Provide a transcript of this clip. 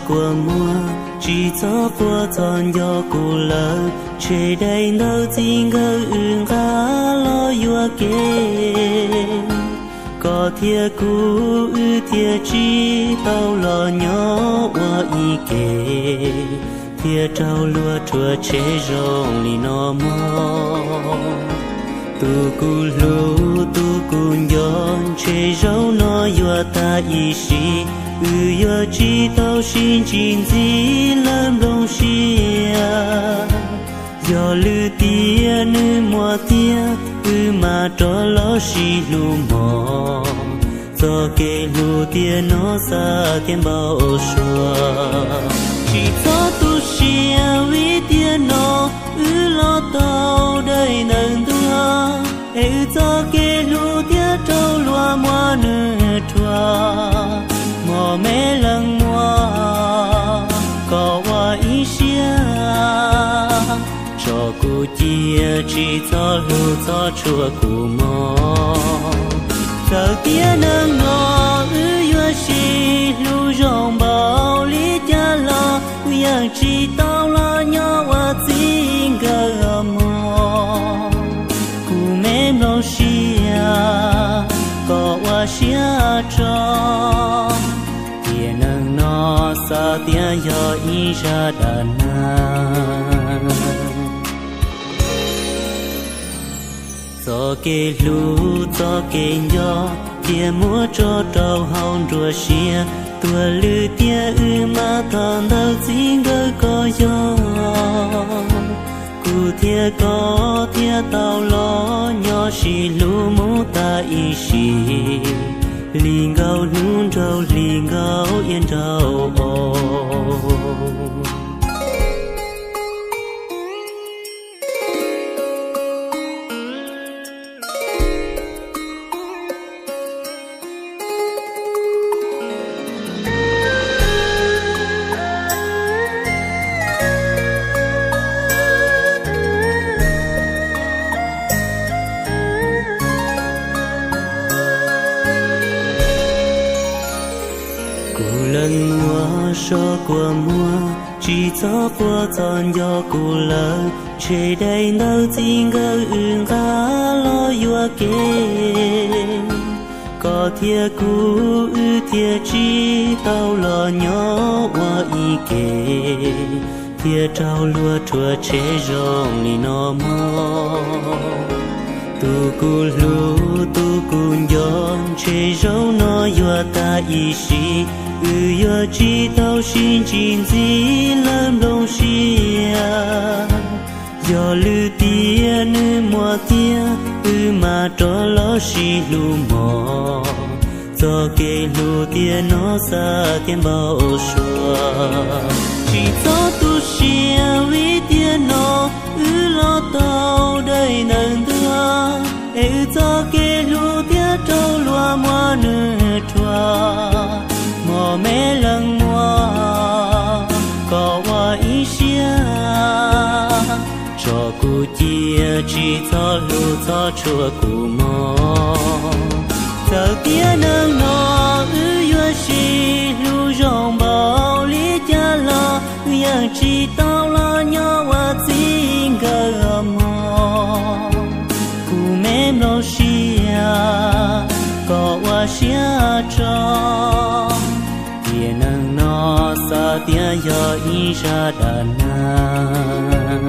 kua muag, tsis txhob quaj txog nco kuv lawm, ntshe daim ntawv txij nkawm wb nqa los yuam kev, koj thiab kuv wb thiaj tsis tau los nyob ua ib ke, thiaj raug luag rhuav tshem zoo li no mog. Tus kuv hlub tus kuv nco, ntshe zaum no yuav tag ib sim, wb yuav tsis tau sib ntsib ntxiv lawm nplooj siab. Yog lwm tiam nws muaj tiag, wb mam rov los sib hlub mog. Txoj kev hlub tiam no xav tias npau suav. Tsis txhob tu siab vim tiam no wb los tau daim ntawv ntuag, es wb txoj kev hlub thiaj raug luag muab nws rhuav. Mos me leej muam, koj ua ib siab tso kuv cia, tsis txhob hlub txhob tshua kuv mog. Txawm tiam neej no wb yuav sib hlub zoo npaum li cas los, wb yeej tsis tau los nyob ua txij nkawm mog. Kuv me nplooj siab, koj ua siab tso, tiam neej no xav tias yog ib zaj dab neeg. Txoj kev hlub txoj kev nco, cia muab tso rau hauv nruab siab, tuag lwm tiam wb mam thov ntawv txij nkawm kom yog. Kuv thiab koj thiaj tau los nyob sib hlub mus tas ib sim, hli nkaus hnub nraug hli nkaus iab nraug os. Kuv leej muam so kua muag, tsis txhob quaj txog nco kuv lawm, ntshe daim ntawv txij nkawm wb nqa los yuam kev. Koj thiab kuv wb thiaj tsis tau los nyob ua ib ke, thiaj raug luag rhuav tshem zoo li no mog. Tus kuv hlub tus kuv nco, ntshe zaum no yuav tag ib sim, wb yuav tsis tau sib ntsib ntxiv lawm nplooj siab. Yog lwm tiam nws muaj tiag, wb mam rov los sib hlub mog. Txoj kev hlub tiam no xav tias npau suav. Tsis txhob tu siab vim tiam no wb los tau daim ntawv ntuag, es wb txoj kev hlub thiaj raug luag muab nws rhuav. Mos me leej muam, koj ua ib siab tso kuv cia, tsis txhob hlub txhob tshua kuv mog. Txawm tiam neej no wb yuav sib hlub zoo npaum li cas los, wb yeej tsis tau los nyob ua txij nkawm mog. Kuv me nplooj siab, koj ua siab tso, tiam neej no xav tias yog ib zaj dab neeg.